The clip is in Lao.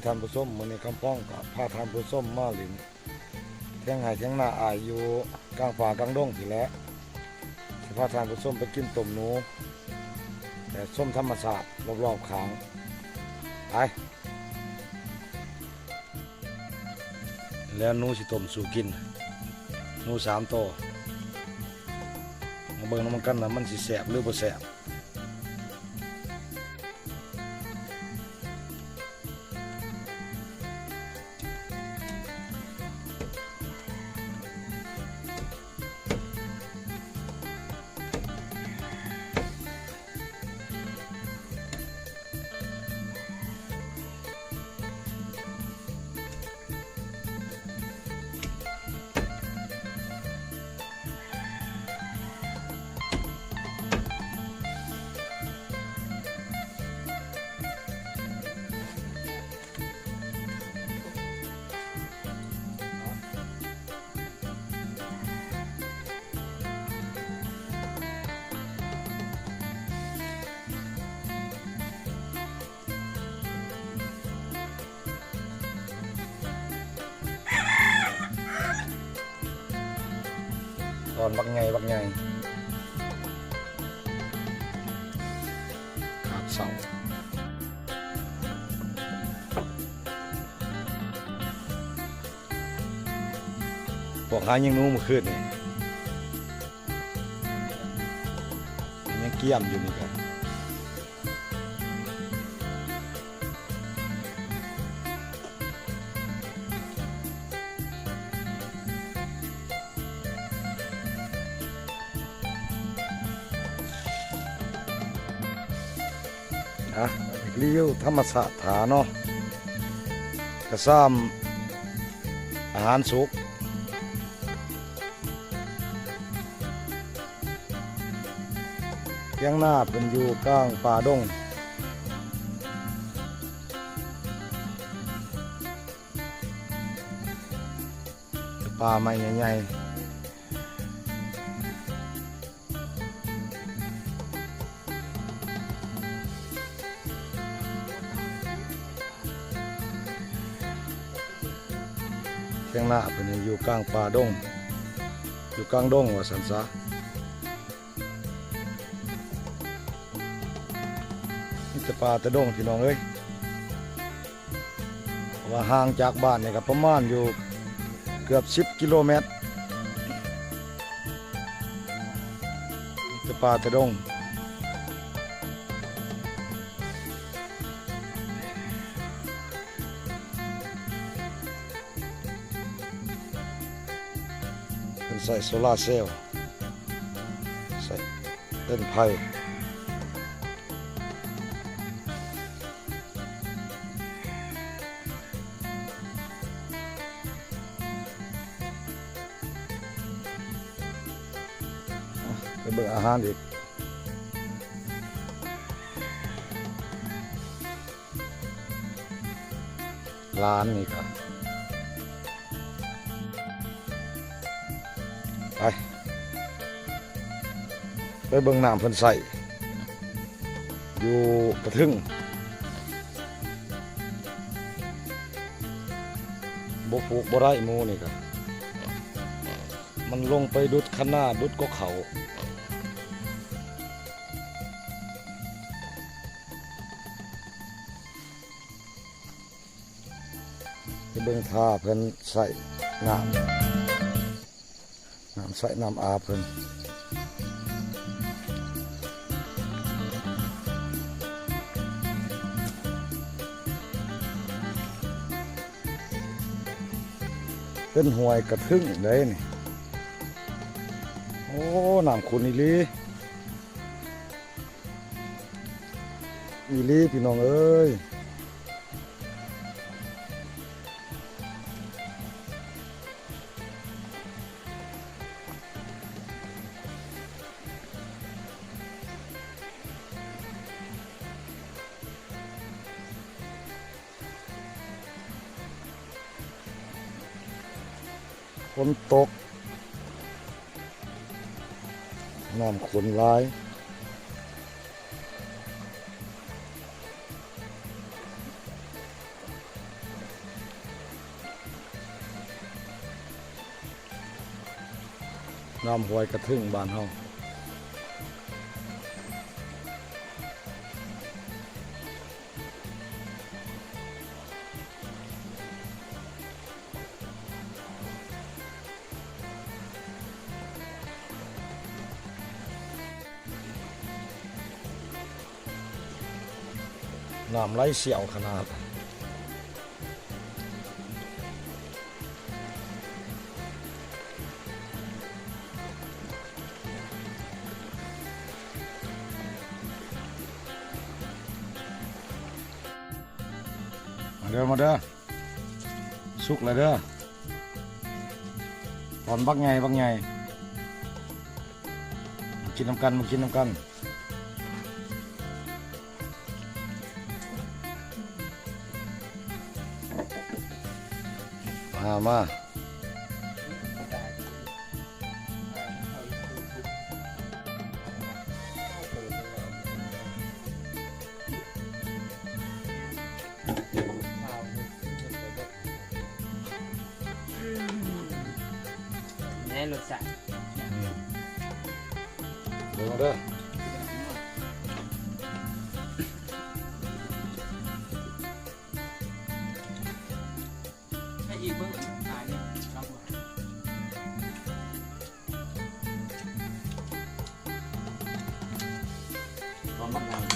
ທ່ານຜູ້ຊົມ, ມື້ນີ້ຄຳພອງກໍພາທ່ານຜູ້ຊົມມາຫຼິ້ນ ຖຽງໄຮ່ຖຽງນາອ້າຍຢູ່ກາງປ່າກາງດົງພີ້ແຫຼະ. ຊິພາທ່ານຜູ້ຊົມໄປກິນຕົ້ມໜູ ແລະ ຊົມທຳມະຊາດລອບໆຂ້າງ. ໄປ ແລ້ວໜູຊິຕົ້ມສູ່ກິນ ໜູສາມໂຕ. ມາເບິ່ງນຳກັນວ່າມັນຊິແຊບຫຼືບໍ່ແຊບ. ຕອນບັກໃຫຍ່ ບັກໃຫຍ່ ຂາດເສົາ. ພວກຫາຍິງໜູມື້ຄືນນີ້ ຍັງກ້ຽມຢູ່ນີ້ກໍ ອ່ະ ຣີວິວທຳມະຊາດຖ້າເນາະ ກະຊ້ຳອາຫານສຸກ. ຖຽງນາເພິ່ນຢູ່ກາງປ່າດົງ ປ່າໄມ້ໃຫຍ່ໆ. ຖຽງນາເພິ່ນນີ້ຢູ່ກາງປ່າດົງ ຢູ່ກາງດົງວ່າຊັ້ນຊະ. ມີແຕ່ປ່າແຕ່ດົງ ພີ່ນ້ອງເອີຍ. ວ່າຫ່າງຈາກບ້ານນີ້ກໍປະມານຢູ່ເກືອບສິບກິໂລແມັດ ແຕ່ປ່າແຕ່ດົງ. ເພິ່ນໃຊ້ໂຊລາເຊວ ໃຊ້ເຕັນໄພ. ໄປເບິ່ງອາຫານອີກ. ຫຼານນີ້ກໍ ໄປ ໄປເບິ່ງນ້ຳເພິ່ນໃຊ້ຢູ່ກະເທິງ. ບໍ່ປູກບໍ່ໄດ້ໝູ່ນີ້ກໍ ມັນລົງໄປດຸດຄະນາ ດຸດກໍເຂົ້າ. ໄປເບິ່ງທ່າເພິ່ນໃຊ້ນ້ຳ ນ້ຳໃຊ້ນ້ຳອາບເພິ່ນ. ເປັນຫ້ວຍກະເທິງໃດນີ້. ໂອ້ ນ້ຳຂຸ່ນອີ່ຫຼີ ອີ່ຫຼີ ພີ່ນ້ອງເອີຍ. ຝົນຕົກ ນ້ຳຂຸ່ນຫຼາຍ. ນ້ຳຫ້ວຍກະເທິງບ້ານເຮົາ. ນ້ຳໄຫຼສ່ຽວຂະໜາດ. ມາເດີ ມາເດີ ສຸກແລ້ວເດີ ຕອນບັກໃຫຍ່ ບັກໃຫຍ່ ມາກິນນຳກັນ ມາກິນນຳກັນ. ມາ ມາ ແນ່ ລົດຊາດ ເບິ່ງເດີ ໃຫ້ອີກເບິ່ງ ອາ ນີ້ ລອງເບິ່ງ. ຕອນບັກໃຫຍ່